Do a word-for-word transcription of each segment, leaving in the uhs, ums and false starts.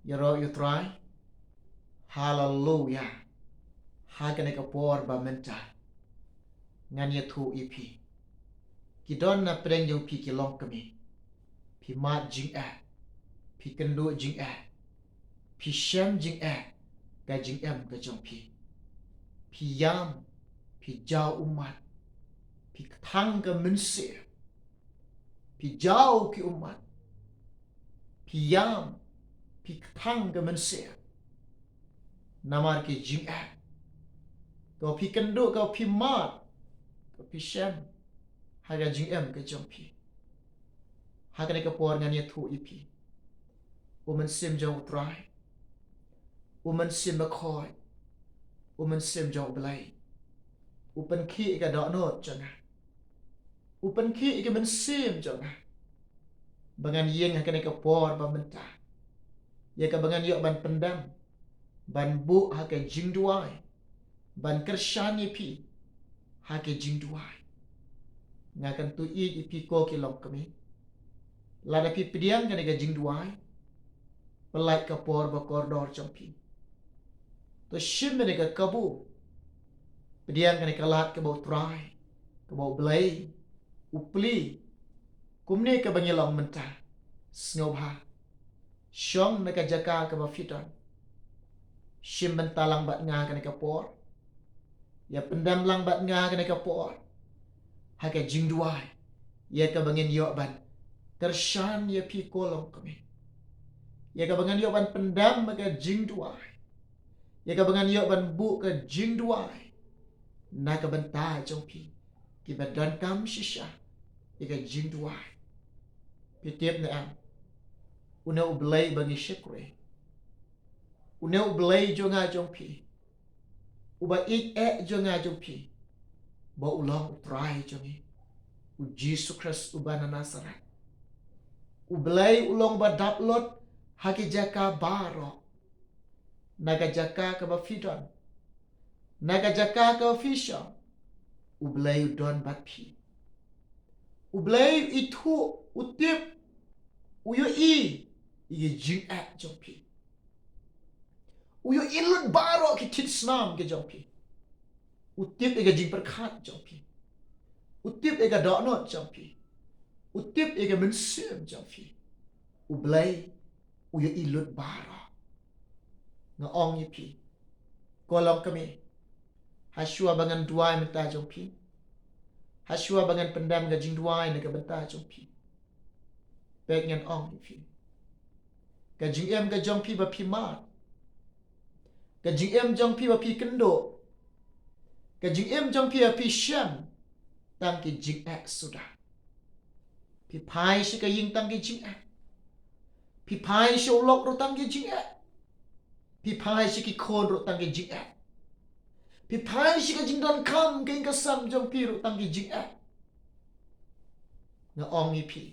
Ïaroh ïa u Trai. Haleluya. Ha kane ka por ba mynta ngan ïathuh ïa phi. Ki don na pdeng jong phi ki longkmie. Phi mad jingeh. Phi kynduh jingeh. Phi shem jingeh. Ka jingim ka jong phi. Phi ïam. Phi jaw ummat. Phi kthang ka mynsiem. Phi jaw ki ummat. Phi ïam. Phi kthang ka mynsiem. Namar ki jingeh. Ko phi kynduh, ko phi mad. Ko phi shem. Ha ka jingim ka jong phi. Ha kane ka por ngan ïathuh ïa phi. U Mynsiem jong u Trai. U Mynsiem Bakhuid. U Mynsiem jong u Blei. U pynkhih ïa ka dohnud jong nga. U pynkhih ïa ka mynsiem jong nga. Ba ngan ïeng ha kane ka por ba mynta. Ïa kaba ngan ïoh ban pyndem. Ban buh ha ka jingduwai. Ban kyrshan ïa phi. Ha ka jingduwai. Nga kyntu ïa phi ko ki longkmie. Lada phi pdiang kane ka jingduwai. Pyllait ka por ba kordor jong phi. To shim ïa ka kabu. Pdiang kane ka lad kaba u Trai. Kaba u Blei. U plie. Kumne kaba ngi long mynta. Sngewbha. Shong na ka jaka kaba phi don. Shim bynta lang bad nga kane ka por. Ïa pyndem lang bad nga kane ka por. Ha ka jingduwai. Ïa kaba ngin ïoh ban kyrshan ïa phi ko longkmie. Ïa kaba ngin ïoh ban pyndem ha ka jingduwai. Ïa kaba ngin ïoh ban buh ka jingduwai. Na ka bynta jong phi. Kiba donkam shisha. Ïa ka jingduwai. Phi tip ne em. Une u Blei ba ngi shakri. Une u Blei jong nga jong phi. Uba ïeit eh jong nga jong phi. Ba u long u Trai jong ngi. U Jisu Khrist uba na Nasareth. U Blei u long ba dap lut ha ki jaka baroh. Na ka jaka kaba phi don. Na ka jaka kaba phi shong. U Blei u don bad phi. U Blei u ithuh, u tip, u ïohi, ïa ki jingeh jong phi. U ïohi lut baroh ki thied snam ki jong phi. U tip ïa ka jingpyrkhat jong phi. U tip ïa ka dohnud jong phi. U tip ïa ka mynsiem jong phi. U Blei, u ïohi lut baroh. Nga ong ïa phi. Ko longkmie. Hashwa ba ngan duwai mynta jong phi. Hashwa ba ngan pyndem ka jingduwai na ka bynta jong phi. Peit ngan ong ïa phi. Ka jingim ka jong phi ba phi mad. Ka jingim jong phi ba phi kynduh. Ka jingim jong phi ba phi shem. Tang ki jingeh suda. Phi phai sha ka ïing tang ki jingeh. Phi phai sha u lok ruh tang ki jingeh. Phi phai sha ki khun ruh tang ki jingeh. Phi phai sha ka jingdonkam ka ïing ka sem jong phi ruh tang ki jingeh. Nga ong ïa phi.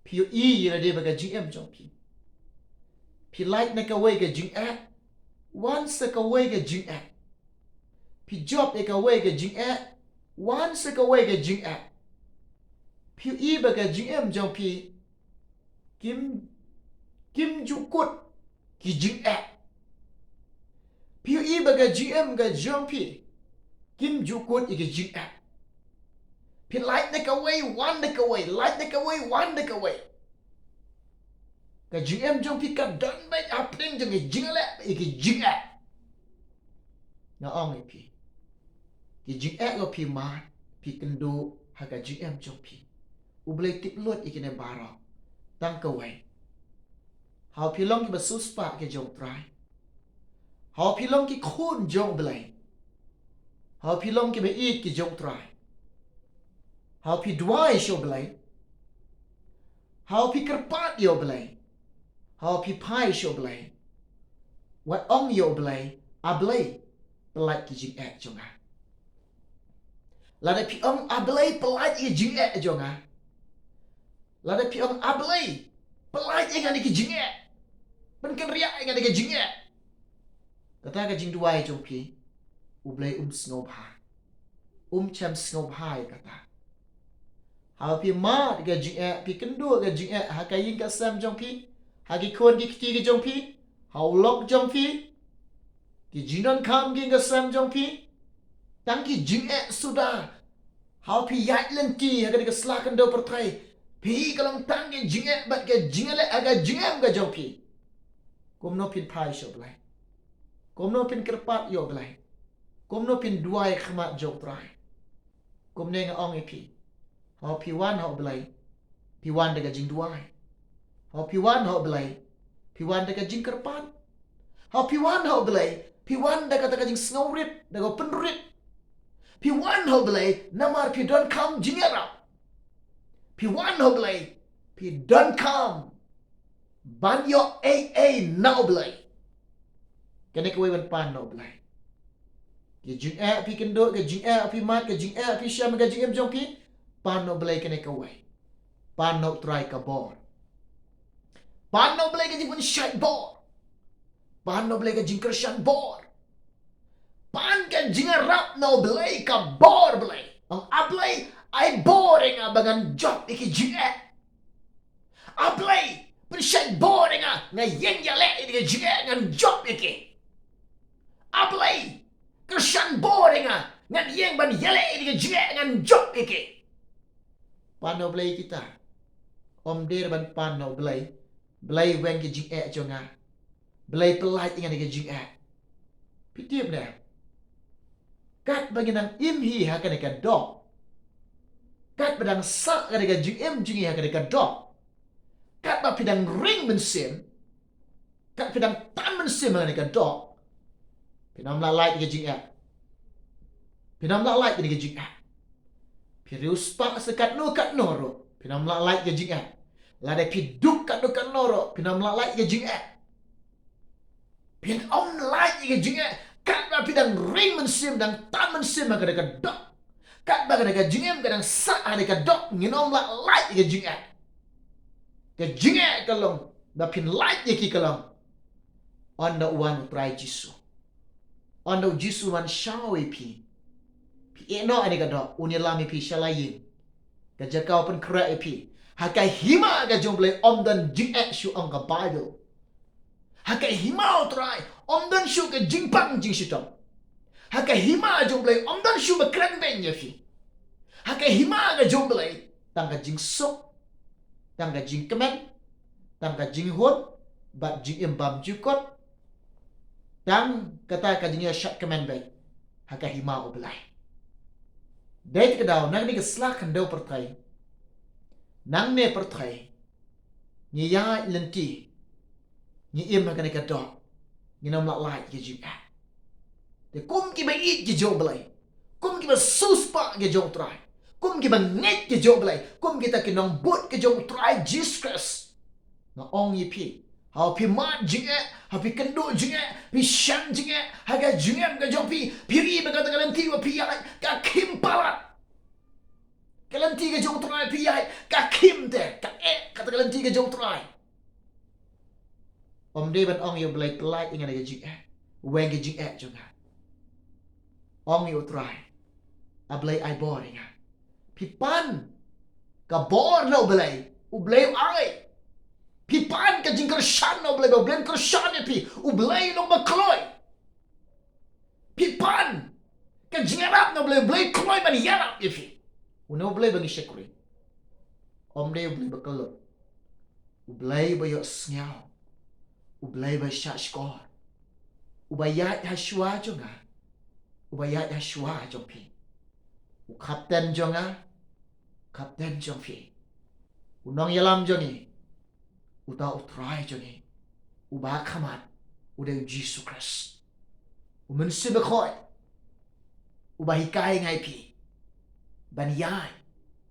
Phi ïohi ïa lade ba ka jingim jong phi. Phi lait na kawei ka jingeh. Wan sa kawei ka jingeh. Phi jop ïa kawei ka jingeh. Wan sa kawei ka jingeh. Phi ïohi ba ka jingim jong phi. Kim, kim ju kut ki jingeh. Phi ïohi ba ka jingim ka jong phi. Kim ju kut ïa ki jingeh. Phi lait na kawei, wan na kawei, lait na kawei, wan na kawei. Ka jingim jong phi ka don beit hapdeng jong ki jingleh, ïa ki jingeh. Nga ong ïa phi. Ki jingeh ko phi mad, phi kynduh, ha ka jingim jong phi. U Blei tip lut ïa kine baroh. Tang kawei. Haba phi long kiba siewspah ki jong u Trai. Haba phi long ki khun jong u Blei. Haba phi long kiba ïeit ki jong u Trai. Haba phi duwai sha u Blei. Haba phi kyrpad ïa u Blei. Haba phi phai sha u Blei. Wat ong ïa u Blei, A Blei, pyllait ki jingeh jong nga. Lada phi ong A Blei pyllait ïa ki jingeh jong nga. Lada phi ong A Blei pyllait ïa nga na ki jingeh. Pynkynriah ïa nga na ki jingeh. Kata ka jingduwai jong phi. U Blei um sngewbha. Um shym sngewbha ïa kata. Haba phi mad ka jingeh, phi kynduh ka jingeh, ha ka ïing ka sem jong phi. Ha ki khun ki kti ki jong phi, ha u lok jong phi, ki jingdonkam ki ïing ki sem jong phi, tang ki jingeh suda. Haba phi ïaid lynti ha kane ka sla khyndew pyrthei, phi ka long tang ki jingeh bad ka jingeh leh ha ka jingim ka jong phi. Kumno phin phai sha U Blei? Kumno phin kyrpad ïa U Blei? Kumno phin duwai ha khmat jong U Trai? Kumne nga ong ïa phi, haba phi wan ha U Blei, phi wan da ka jingduwai. Haba phi wan ha U Blei, phi wan da ka jingkyrpad. Haba phi wan ha U Blei, phi wan da kata ka jingsngewrit, da ka pynrit. Phi wan ha U Blei namar phi donkam jingïarap. Phi wan ha U Blei, phi donkam ban ïoh ei ei na U Blei. Kane kawei ban pan na U Blei. Ka jingeh phi kynduh, ka jingeh phi mad, ka jingeh phi shem, ka jingim jong phi, pan na U Blei kane kawei. Pan na U Trai ka bor. Pan na U Blei ka jingpynshait bor. Pan na U Blei ka jingkyrshan bor. Pan ka jingïarap na U Blei ka bor Blei. Ong, A Blei, ai bor ïa nga ba ngan jop ïa ki jingeh. A Blei, pynshait bor ïa nga, nga ïeng ïaleh ïa ki jingeh, ngan jop ïa ki. A Blei, kyrshan bor ïa nga, ngan ïeng ban ïaleh ïa ki jingeh, ngan jop ïa ki. Pan na U Blei kita. Ym dei ban pan na U Blei. Blei, weng ki jingeh jong nga. Blei, pyllait ïa nga na ki jingeh. Phi tip ne, katba ngi nang im hi ha kane ka doh, katba dang sah kane ka jingim jong ngi ha kane ka doh, katba phi dang ring mynsiem, kat phi dang tan mynsiem ha kane ka doh, phin ym lah lait ïa ka jingeh. Phin ym lah lait ïa ka jingeh. Phi riewspah sa katno katno ruh, phin ym lah lait ïa ka jingeh. Lada phi duk katno katno ruh, phin ym lah lait ïa ka jingeh. Phin ym lait ïa ka jingeh. Katba phi dang ring mynsiem, dang tan mynsiem ha kane ka doh, katba kane ka jingim ka dang sah ha kane ka doh, ngin ym lah lait ïa ka jingeh. Ka jingeh ka long, ba phin lait ïa ki ka long ynda u wan U Trai Jisu. Ynda U Jisu u wan shaw ïa phi, phi ïeh noh ha kane ka doh, un ïalam ïa phi sha la ïing. Ka jaka u pynkhreh ïa phi. Ha ka hima ka jong U Blei ym don jingeh shuh, ong ka Baibl. Ha ka hima U Trai ym don shuh ka jingpang jingshitom. Ha ka hima jong U Blei ym don shuh ba kren beiñ ïa phi. Ha ka hima ka jong U Blei, tang ka jingsuk, tang ka jingkmen, tang ka jinghun bad jingim bymjukut, tang kata ka jingïashad kmen beiñ ha ka hima U Blei. Dei te ka daw, nangne ka sla khyndew pyrthei, nangne pyrthei, ngi ïaid lynti, ngi im ha kane ka doh, ngin ym lah lait ïa ka jingeh. Te kum kiba ïeit ki jong U Blei, kum kiba siewspah ki jong U Trai, kum kiba ngeit ki jong U Blei, kum kita ki nongbud ki jong U Trai Jisu Khrist, nga ong ïa phi, haba phi mad jingeh, haba phi kynduh jingeh, phi shem jingeh ha ka jingim ka jong phi, phi ri ba kata ka lynti ba phi ïaid ka khim palat. Ka lynti ka jong U Trai phi ïaid ka khim te, ka eh kata ka lynti ka jong U Trai. Ym dei ban ong ïa U Blei, pyllait ïa nga na ka jingeh, weng ka jingeh jong nga. Ong ïa U Trai, A Blei, ai bor ïa nga. Phi pan ka bor na U Blei, U Blei u ai. Phi pan ka jingkyrshan na U Blei, ba U Blei un kyrshan ïa phi, U Blei u long ba kloi. Phi pan ka jingïarap na U Blei, U Blei kloi ban ïarap ïa phi. Une U Blei ba ngi shakri, ym dei U Blei ba kyllut. U Blei ba ïohsngew. U Blei ba shahshkor. Uba ïaid ha shuwa jong nga, uba ïaid ha shuwa jong phi. U kapten jong nga, kapten jong phi. U nongïalam jong ngi, uta U Trai jong ngi, uba khmat, u dei U Jisu Khrist. U Mynsiem Bakhuid, uba hikai nga ïa phi ban ïaid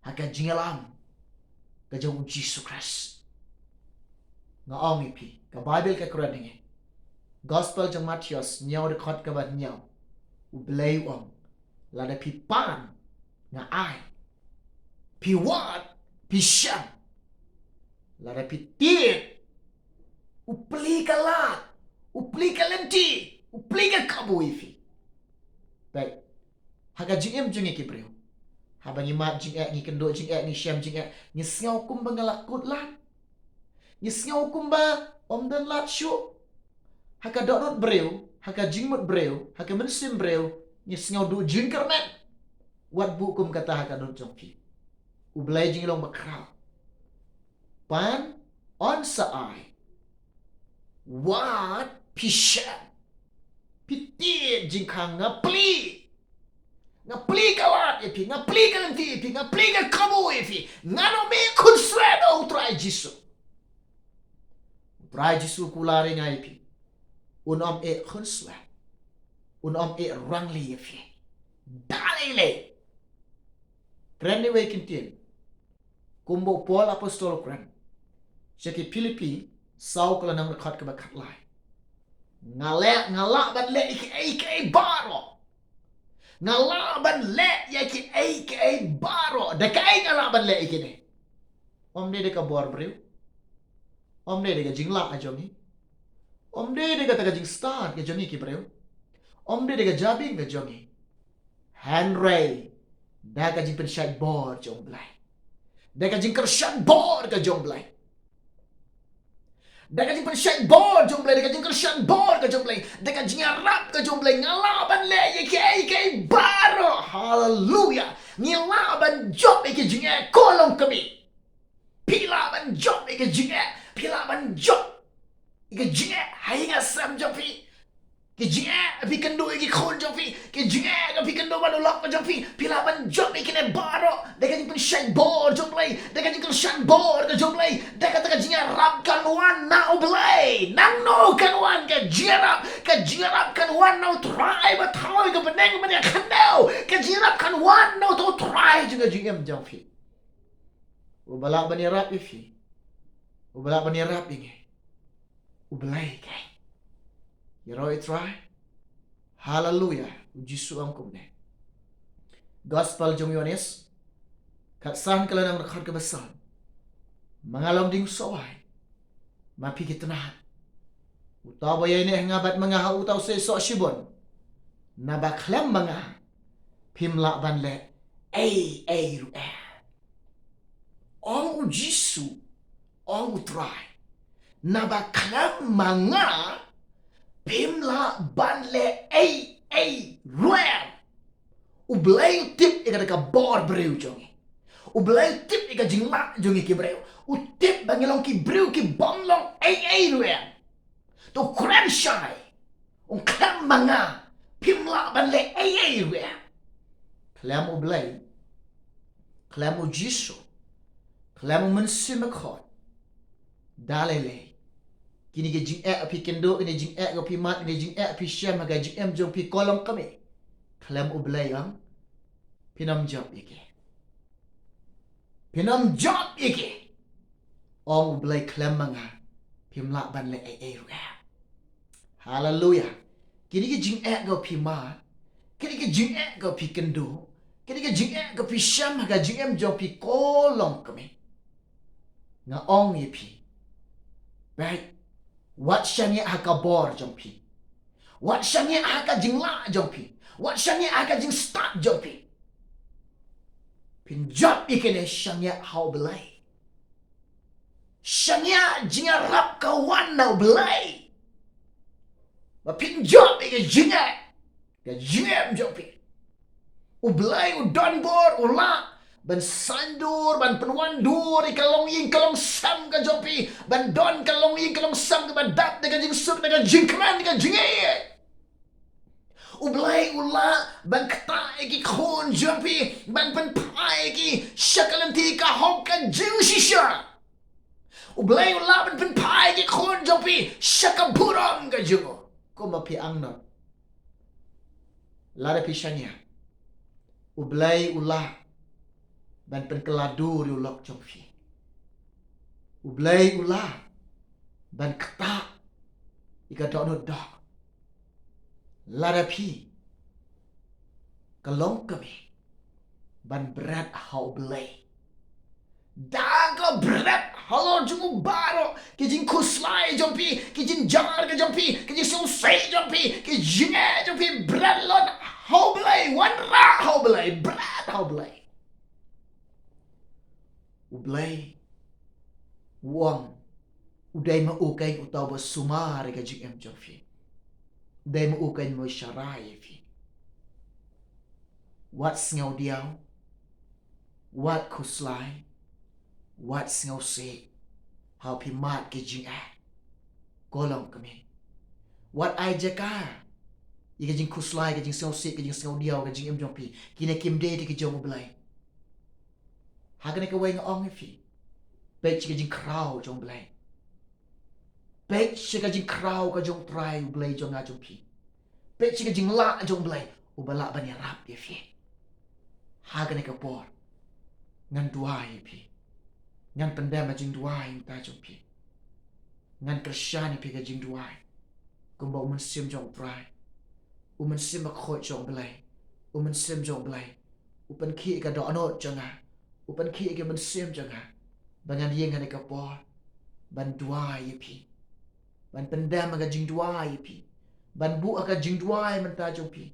ha ka jingïalam ka jong U Jisu Khrist. Nga ong ïa phi, ka Baibl ka kren ïa ngi, Gospel jong Mathaios hynñiew, dkhot kaba hynñiew, U Blei u ong, lada phi pan, nga ai. Phi wad, phi shem. Lada phi tied, u plie ka lad, u plie ka lynti, u plie ka kabu ïa phi. Peit, ha ka jingim jong ngi ki briew, haba ngi mad jingeh, ngi kynduh jingeh, ngi shem jingeh, ngi sngew kumba nga la kut lad. Ngi sngew kumba ym don lad shuh. Ha ka dohnud briew, ha ka jingmut briew, ha ka mynsiem briew, ngi sngew duh jingkyrmen. Wat buh kum kata ha ka dohnud jong phi. U Blei jinglong bakhraw. Pan yn sa ai wat phi shem. Phi tied jingkhang, nga plie. Nga plie ka lad ïa phi, nga plie ka lynti ïa phi, nga plie ka kabu ïa phi. Ngan ym eh khunswet, ong u Trai Jisu. U Trai Jisu u kular ïa nga ïa phi. Un ym eh khunswet. Un ym eh rangli ïa phi. Da lei lei. Kren ïa wei ki ktien. Kumba u Paul apostol u kren sha ki Philippi, saw ka lynnong, dkhot kaba khatlai. Nga leh, nga lah ban leh ïa kiei kiei baroh. Nga lah ban leh ïa kiei kiei baroh. Da kaei nga lah ban leh ïa kine? Ym dei da ka bor briew. Ym dei da ka jinglah ka jong ngi. Ym dei da kata ka jingstad ka jong ngi ki briew. Ym dei da ka jabieng ka jong ngi. Hynrei da ka jingpynshait bor jong u Blei. Da ka jingkyrshan bor ka jong u Blei. Da ka jingpynshait bor jong u Blei, da ka jingkyrshan bor ka jong u Blei, da ka jingïarap ka jong u Blei, nga lah ban leh ïa kiei kiei baroh. Haleluya. Ngi lah ban jop ïa ki jingeh, ko longkmie. Phi lah ban jop ïa ki jingeh, phi lah ban jop ïa ki jingeh ha ïing ha sem jong phi. Ki jingeh phi kynduh ïa ki khun jong phi, ki jingeh ka phi kynduh bad u lok ka jong phi, phi lah ban jop ïa kine baroh da ka jingpynshait bor jong u Blei, da ka jingkyrshan bor ka jong u Blei, da kata ka jingïarap kan wan na u Blei. Nangno kan wan ka jingïarap? Ka jingïarap kan wan na u Trai ba thaw ïa ka bneng bad ïa ka khyndew. Ka jingïarap kan wan na uto u Trai jong ka jingim jong phi. Uba lah ban ïarap ïa phi, uba lah ban ïarap ïa ngi, u Blei keiñ. Ïaroh ïa u Trai. Haleluya. U Jisu u ong kumne. Gospel jong u Ïoannis, khatsan ka lynnong, dkhot kaba san. Ma nga long dieng u soh waiñ, ma phi ki tnat. Uta uba ïaineh ha nga bad ma nga ha uta u sa ïasoh shibun. Naba khlem ma nga phim lah ban leh ei ei ruh em. Ong u Jisu, ong u Trai, naba khlem ma nga phim lah ban leh ei ei ruh em. U Blei u tip ïa kata ka bor briew jong ngi. U Blei u tip ïa ka jinglah jong ngi ki briew. U tip ba ngi long ki briew ki bym long ei ei ruh em. To kren shai. Ong khlem ma nga phim lah ban leh ei ei ruh em. Khlem u Blei, khlem u Jisu, khlem u Mynsiem Bakhuid, da lei lei kine ki jingeh phi kynduh, kine ki jingeh phi mad, kine ki jingeh phi shem ha ka jingim jong phi, ko longkmie, khlem u Blei, ong, phin ym jop ïa ki. Phin ym jop ïa ki. Ong u Blei, khlem ma nga phim lah ban leh ei ei ruh em. Haleluya. Kine ki jingeh ko phi mad, kine ki jingeh ko phi kynduh, kine ki jingeh ko phi shem ha ka jingim jong phi, ko longkmie, nga ong ïa phi, peit, wat shaniah ha ka bor jong phi. Wat shaniah ha ka jinglah jong phi. Wat shaniah ha ka jingstad jong phi. Phin jop ïa kine, shaniah ha u Blei. Shaniah jingïarap ka wan na u Blei. Ba phin jop ïa ka jingeh, ka jingim jong phi. U Blei u don bor, u lah ban saiñdur, ban pynwandur ïa ka longïing ka longsem ka jong phi, ban don ka longïing ka longsem kaba dap da ka jingsuk, da ka jingkmen, da ka jingïeit. U Blei u lah ban ktah ïa ki khun jong phi, ban pynphai ïa ki sha ka lynti ka hok ka jingshisha. U Blei u lah ban pynphai ïa ki khun jong phi sha ka burom ka jong u. Kumba phi angnud, lada phi shaniah, u Blei u lah ban pynkylla dur ïa u lok jong phi. U Blei u lah ban ktah ïa ka dohnud doh, lada phi ka longkmie ban bret ha u Blei. Da ka bret halor jong u baroh ki jingkhuslai jong phi, ki jingjynjar ka jong phi, ki jingsngewsih jong phi, ki jingeh jong phi, bret lut ha u Blei, wanrah ha u Blei, bret ha u Blei. U Blei u ong, U dei ma u keiñ uta uba sumar ïa ka jingim jong phi. U dei ma u keiñ uba sharai ïa phi. Wat sngewdiaw, wat khuslai, wat sngewsih ha u phi mad ki jingeh. Ko long kmie, wat ai jaka ïa ka jingkhuslai, ka jingsngewsih, ka jingsngewdiaw, ka jingim jong phi. Kine kim dei de ki jong U Blei. Ha kane kawei nga ong ïa phi, peit sha ka jingkhraw jong U Blei. Peit sha ka jingkhraw ka jong U Trai U Blei jong nga jong phi. Peit sha ka jinglah jong U Blei uba lah ban ïarap ïa phi. Ha kane ka por ngan duwai ïa phi. Ngan pyndem ha jingduwai mynta jong phi. Ngan kyrshan ïa phi ka jingduwai. Kumba u mynsiem jong U Trai, u mynsiem bakhuid jong U Blei, u mynsiem jong U Blei u pynkhih ïa ka dohnud jong nga, u pynkhih ïa ka mynsiem jong nga, ba ngan ïeng ha kane ka por ban duwai ïa phi, ban pyndem ha ka jingduwai ïa phi, ban buh ha ka jingduwai mynta jong phi.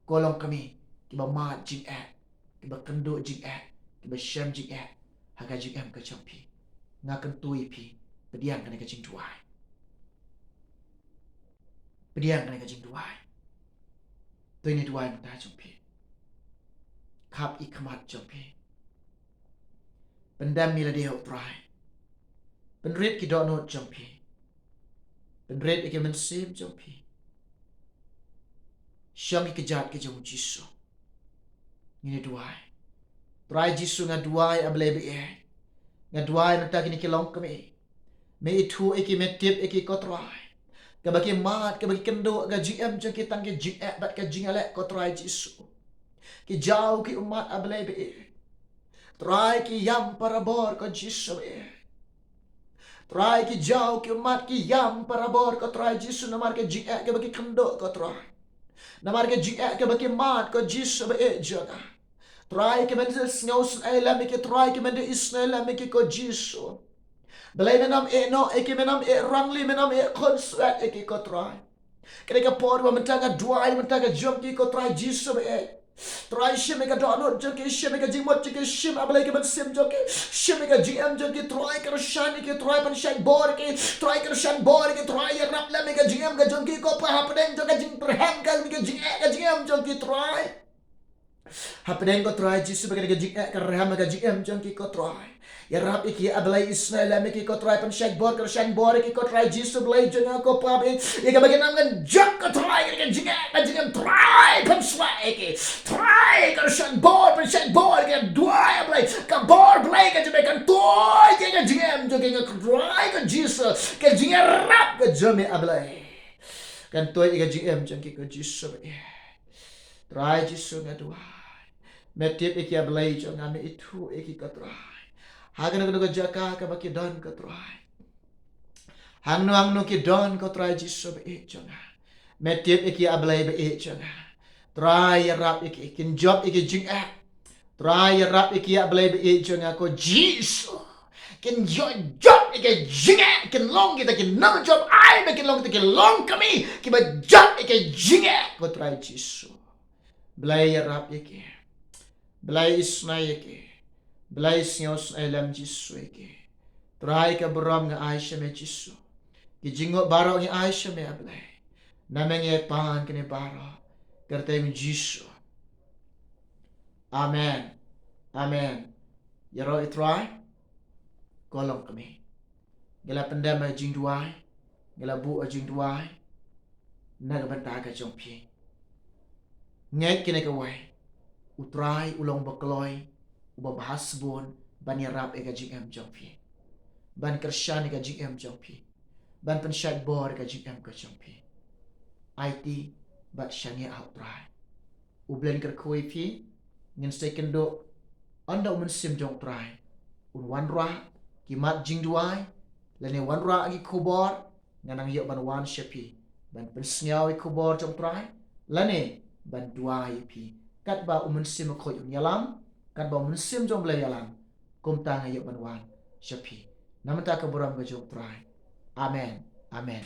Ko long kmie, kiba mad jingeh, kiba kynduh jingeh, kiba shem jingeh ha ka jingim ka jong phi, nga kyntu ïa phi, pdiang kane ka jingduwai. Pdiang kane ka jingduwai. To ngin duwai mynta jong phi. Khap ïa ki khmat jong phi. Pyndem ïa lade, ko Trai. Pynrit ki dohnud jong phi. Pynrit ïa ki mynsiem jong phi. Shong ïa ki kjat ki jong U Jisu. Ngin duwai. Trai Jisu, nga duwai, A Blei ba ïeit. Nga duwai mynta kine ki longkmie. Me ithuh ïa ki, me tip ïa ki, ko Trai. Kaba ki mad, kaba ki kynduh, ka jingim jong ki tang ki jingeh bad ka jingïaleh, ko Trai Jisu. Ki jaw ki ummat, A Blei ba ïeit. Trai, ki ïam barabor, ko Jisu ba ïeit. Trai, ki jaw ki ummat ki ïam barabor, ko Trai Jisu, namar ka jingeh kaba ki kynduh, ko Trai. Namar ka jingeh kaba ki mad, ko Jisu ba ïeit jong nga. Trai, ki mynta sngewsih lem ïa ki, Trai, ki mynta isnei lem ïa ki, ko Jisu. Blei, men ym ïeh noh ïa ki, men ym ïeh rangli, men ym ïeh khunswet ïa ki, ko Trai. Kane ka por ba mynta nga duwai, mynta ka jong ki, ko Trai Jisu ba ïeit. Trai, shim ïa ka dohnud jong ki, shim ïa ka jingmut jong ki, shim, A Blei, ka mynsiem jong ki, shim ïa ka jingim jong ki, Trai, kyrshan ïa ki, Trai, pynshait bor ïa ki, Trai, kyrshan bor ïa ki, Trai, ïarap lem ïa ka jingim ka jong ki, ko Pa, hapdeng jong ka jingpyrshang ka, ka jingeh, ka jingim jong ki, Trai. Hapdeng, ko Trai Jisu, ba kane ka jingeh ka rem ha ka jingim jong ki, ko Trai. Ïarap ïa ki, A Blei, isnei lem ïa ki, ko Trai, pynshait bor, kyrshan bor ïa ki, ko Trai Jisu, Blei jong nga, ko Pa, ba ïeit, ïa kaba kin ym ngan jop, ko Trai, kane ka jingeh, ka jingim, Trai, pynshlur ïa ki, Trai, kyrshan bor, pynshait bor ïa ki, duwai, A Blei, ka bor Blei ka jong me kan tuid ïa ka jingim jong ki, ko Trai, ko Jisu, ka jingïarap ka jong me, A Blei, kan tuid ïa ka jingim jong ki, ko Jisu ba ïeit. Trai Jisu, nga duwai. Me tip ïa ki, A Blei jong nga, me ithuh ïa ki, ko Trai. Ha kano kano ka jaka kaba ki don, ko Trai. Hangno hangno ki don, ko Trai Jisu ba ïeit jong nga. Me tip ïa ki, A Blei ba ïeit jong nga. Trai, ïarap ïa ki, kin jop ïa ki jingeh. Trai, ïarap ïa ki, A Blei ba ïeit jong nga, ko Jisu. Kin ïoh jop ïa ki jingeh, kin long kita ki nongjop aiñ, ba kin long kita ki longkmie kiba jop ïa ki jingeh, ko Trai Jisu. Blei, ïarap ïa ki. Blei, isnei ïa ki. Blei, sngewsih lem, Jisu, ïa ki. Trai, ka burom nga ai sha me, Jisu. Ki jingmut baroh ngi ai sha me, A Blei. Na me ngi pan kine baroh, ka kyrteng Jisu. Amen. Amen. Ïaroh ïa u Trai. Ko longkmie. Ngi la pyndem ha jingduwai, ngi la buh ha jingduwai na ka bynta ka jong phi. Ngeit kine kawei, u Trai u long ba kloi, uba bha shibun ban ïarap ïa ka jingim jong phi, ban kyrshan ïa ka jingim jong phi, ban pynshait bor ïa ka jingim ka jong phi. Aiti bad shaniah ha u Trai. U Blei un kyrkhu ïa phi. Ngin sa ïakynduh ynda u Mynsiem jong u Trai un wanrah ki mat jingduwai, lane wanrah ki khubor. Ngan nang ïoh ban wan sha phi ban pynsngew ïa ki khubor jong u Trai, lane ban duwai ïa phi. Katba u Mynsiem Bakhuid un ïalam, katba u Mynsiem jong u Blei ïalam, kumta nga ïoh ban wan sha phi. Na bynta ka burom ka jong u Trai. Amen. Amen.